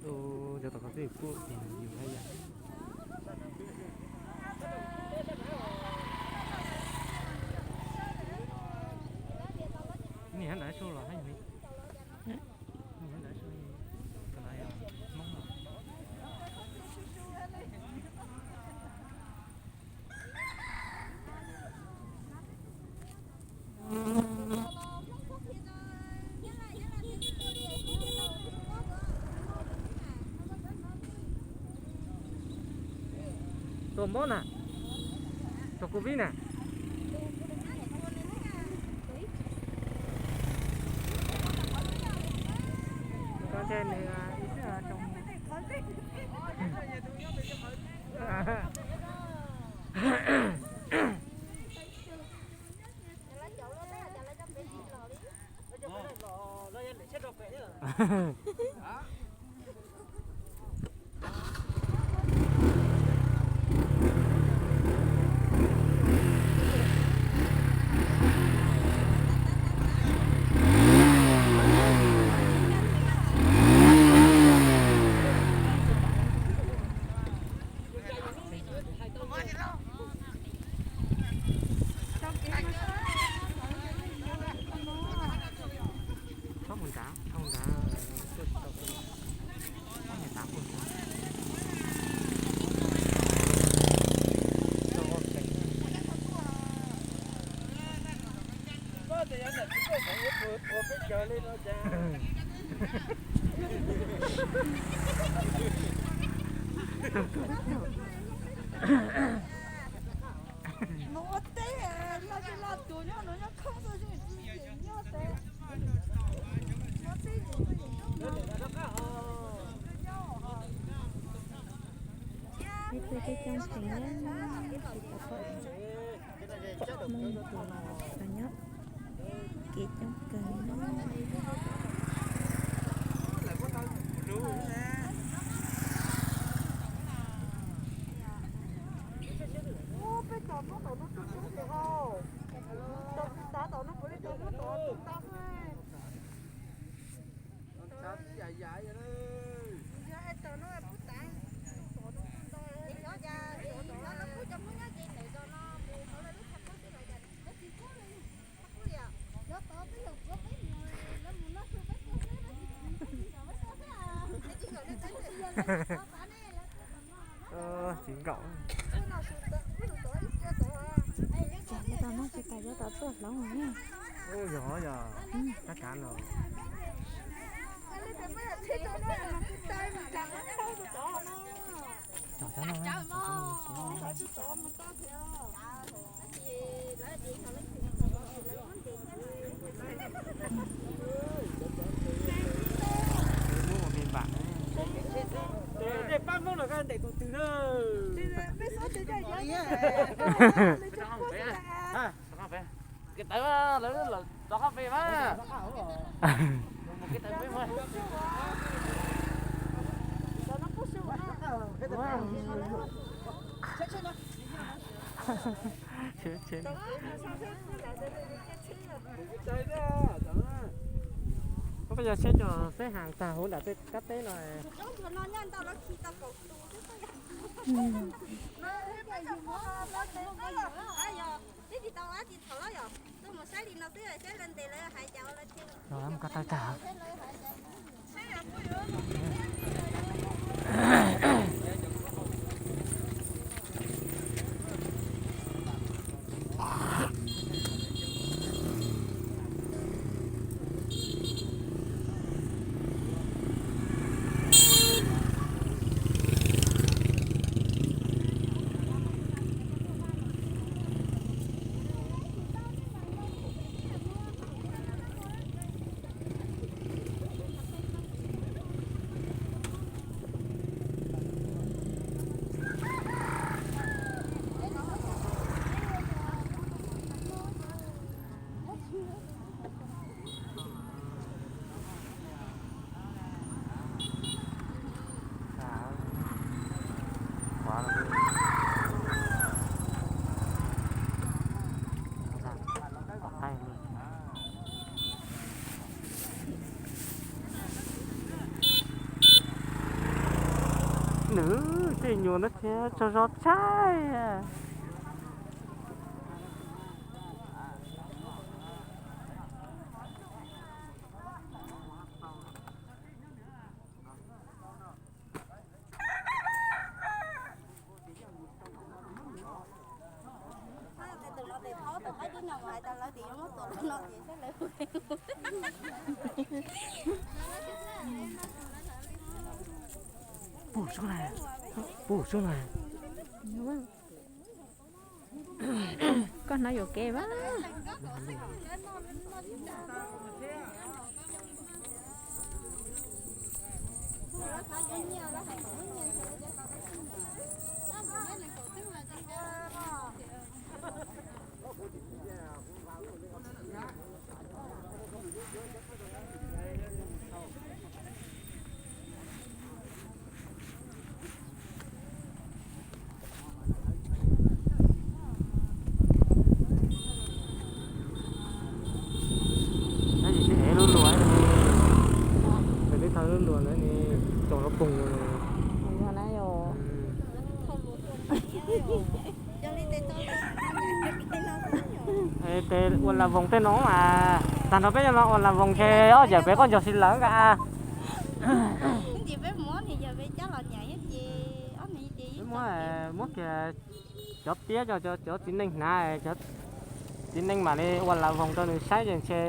Tus cov tom qhov twg kuj yus haj yam. Niam ntawd su los haj yus li. Niam ntawd su, tus no yog Hmoob los. Tus mob na, tus covid na. Tus ntshe nws ib sij hawm zoo. Txhob mus nrad, txhob mus nrad, tuaj tsis tau, txhob mus nrad. Mus ua teb, los tsis los tus nyob no nyob khoob xwb, nyob teb, ua teb. Peb tuaj coob coob tseem na, tsis tau pom Hmoob tus los nyob kev coob kawg na. Peb cov Hmoob tom no coob coob tiag, tom kuv xav tom no puav leej cov Hmoob tom no coob ntau xwb. Tsis nkaum. Cas nyob tau no tsis tas nyob tau tuaj hloov ne. Yog yog, tab kav los. Tog tab no. Muab ua me npam. Tej pab Hmoob los koj ntes tus twg na? Kev tawv lawv rov qab pem mas. Koj peb yog tsheb coj xeb has tag huv nram tej kab teb no. Ko taw tag. Nws tej nyuag no thiab tsaug zog tshaib. Pum sub na, pum sub na. Koj hnov yuam kev mas. Tab sis ev lub luas, ev lub thawj lub luas ntawd ne, tsaus lub poog. Tes ua las voos tej no mas, tag nrho peb cov no ua las voos ces ob yam peb qoj ntsaum xis lawm nka. Muab kiag cov tiab, cov txiv neej hnav, cov txiv neej mam li ua las voos rau nws saib ces ntshe.